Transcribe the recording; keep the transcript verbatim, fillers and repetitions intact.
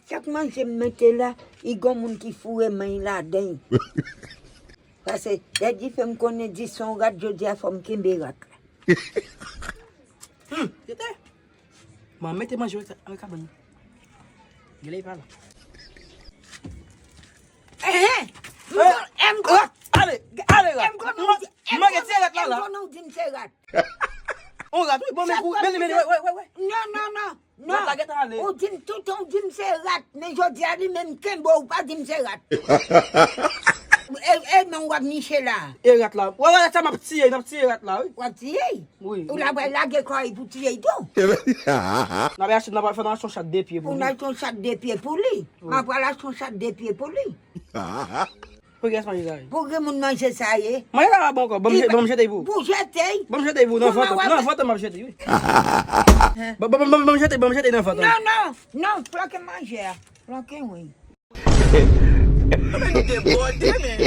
Chak manje m mete la, i gon moun ki foure men l ladan l. Paske Daddy fè m konnen di se yon rat, jodi a fò m kenbe rat la. Hmm, tete. Mwen mete manje nan kabann. Gele pa la. Ehe. M konn, ale, ale rat. M konn ou di, m konn ou di m se rat. On rat, wi. Bon, men pou, men, men, wè, wè, wè. Non, non, non. Non. Rat la gentan ale. Ou di m toutan, ou di m se rat. Men jodi a li menm kenbe w, ou pa di m se rat. E, e non w ap niche la. E rat la. Wè, wè, sa m ap tiye, n ap tiye rat la, wi. W ap tiye? Wi. Ou la pral lage kò w pou tiye l tou. N ap achte, n ap fè, n ap achte yon chat de pye pou li. Ou n ap achte yon chat de pye pou li. Wi. M ap pral achte yon chat de pye pou li. Pou kiyès manje sa ye? Pou grenmoun manje sa ye. Manje sa pa bon ankò. Ban m jete pou ou. Pou jete. Ban m jete pou ou nan vant. Nan vant m ap jete, wi. Ban m jete, ban m jete nan vant. Non, non, non, flanke manje a. Flanke, wi. Men nou debòde, men.